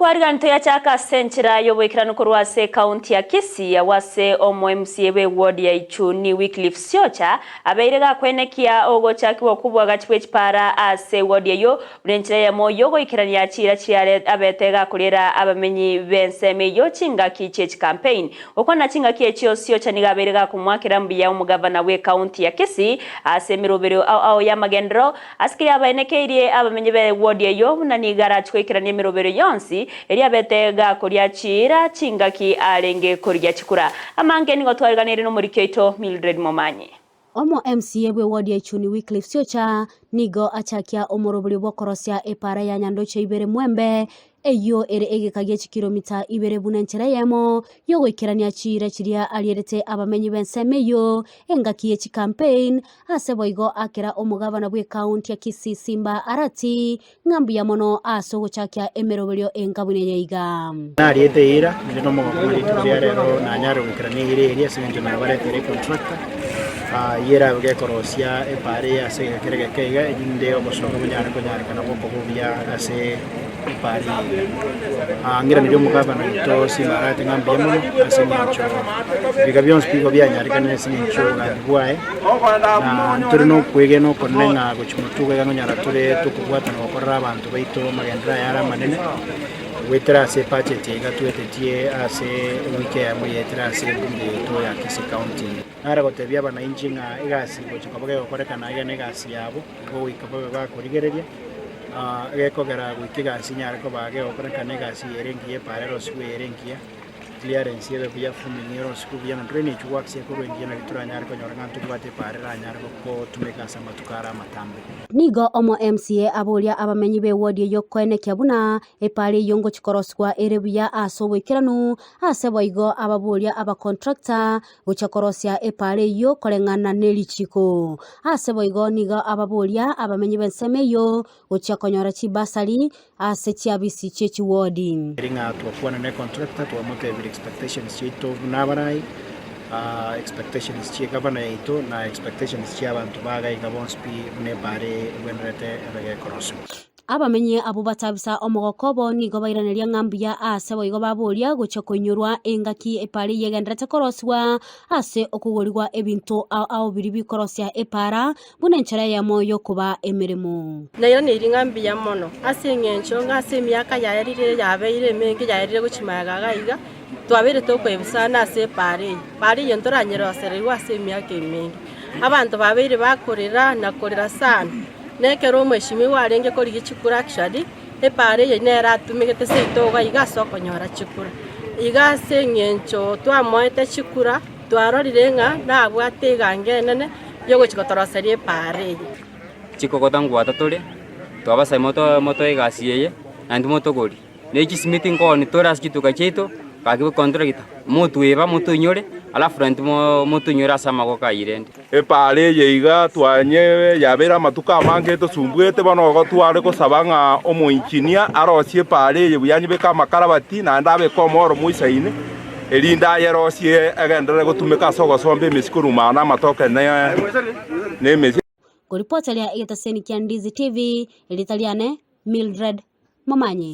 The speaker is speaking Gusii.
Okwariganio toyachaka ase enchera y'oboikeranu korwa ase ekaunti ya Kisii agwo ase omo MCA bwe ward ya Ichuni Wycliffe Siocha abeire gakwenekia ogochakigwa kw'oboagachi bwe chipara ase eward eyio buna enchera eyemo y'ogoikerania chiira chiria abete gakoriera abamenyi b'ensemo eyio chingaki chie chikampeini. Gokwana chingaki echio Siocha nigo abeire gakomoakera mbuya omogavana bw'ekaunti ya Kisii ase emeroberio ao ao y'amagenderero Ase keria abaenekeirie abamenyi b'ewodi eyio buna nigo arachie goikerania emeroberio yonsi eria abete gakoria chiira chingaki arenge korigia chikura. Amange nigo twariganeirie nomoriki oito Mildred Momanyi. Omo MCA bw'ewodi ya Ichuni Wycliffe Siocha nigo achakia omoroberio bw'okorosia epaara ya Nyandoche ibere Mwembe Eyio ere egeka gie chikiromita ibere buna enchera eyemo y'ogoikerania chiira chiria arierete abamenyi b'ensemo eyio engaki ye chikampein, ase boigo akera omogabana bw'ekaunti ya Kisii Simba Arati ng'a mbuya mono ase ogochakia emeroberio enga buna eye iga. Nariete eira, ninde nomogoko ng'a rituko ria rero nanyare goikerania eira eria ase eng'encho nabareteire econtractor, eyio erabe gekorosia epaara eye ase egeka kere geke iga, erinde obosongo bonyare konyarekana bokoba obuya ase. Epaara eye iga. Ng'iranerie omogabana oito Simba Arati ng'a mbuya mono ase eng'encho ebiga bionsi pigo bianyarekanire ase eng'encho y'obogambi bwaye, na ntore nokwegena okonene ng'a gochia motuko iga nonyara tore tokobwatana gokorera abanto baito amagenderero aya are amanene, goetera ase ebudget iga twetetie ase ewiki eyemo yaetire ase ebunge yaito ya Kisii County. Nare gotebia abanainchi ng'a egasi gochia koba gegokorekana iga negasi yabo, igo goika babe bakorigereria. Egekogera goika egasi enyare koba gegokorekana egasi eye ere engiya epaara erosigwe eye ere engiya, clearance ebe buya, forming erosigwe buya na drainage works ekorwe engiya nari toranyare konyora ng'a ntobwate epaara eranyare gotumeka ase amatuko are amatambe. Nigo omo MCA aboria abamenyi b'ewodi eyio koenekia buna epaara eyio ngochia korosigwa ere buya ase oboikeranu, ase boigo ababoria abacontractor gochia korosia epaara eyio koreng'ana ne richiiko. Ase boigo nigo ababoria abamenyi b'ensemo eyio gochia konyora chibasari ase chiabisi chie chiwodi. Eri ng'a twakwana ne contractor twamotebirie expectations chiaito buna abarai, expectations chie gavana yaito na expectations chia abanto ba iga iga bonsi pi buna epaara eye egwenerete ebe gekorosigwa. Abamenyi abwo batabisa omogoko obo nigo bairaneria ng'a mbuya aase boigo baboria gochia koinyorwa engaki epaara eyio egendererete korosigwa ase okogorigwa ebinto ao ao biria bikorosia epaara buna enchera eyemo y'okobaa emeremo. Nairaneirie ng'a mbuya mono ase eng'encho ng'a ase emiaka yaerire yabeire emenge yaerire gochia magega iga iga, twabeire tokoebisana ase epaara eye. Epaara eye ntoranyerosererwe ase emiaka emenge. Abanto babeire bakorera na korera sana. Na ekero omweshimiwa arenge korigia chikura actually, epaara eye nere atumegete seito iga iga ase okonyora chikura. Iga ase eng'encho twamoete chikura, twarorire ng'a nabwate egango enene yogochia gotoroseria epaara eye. Chikogota ngwata tore, twabasae moto motoe egasi eye, naende motogori. Ne chisimiti nkoni tore ase chituka chiaito, gaki contractor, motweba motoinyore, alafu naintwe mo motoinyore ase amagoko ayio rende. Epaara eye iga twanye yabeire amatuko amange etosumbuete, bono igo tware gosaba ng'a omoinjinia arosie epaara eye buya anyebeke amakarabati, naende abeke omoro moisaine, erinde ayerosie egenderere gotumeka ase ogosomba emesi korwa ime na amatoke na emesi. Koripoteria egetaseni kia Ndizi TV, erieta riane Mildred Momanyi.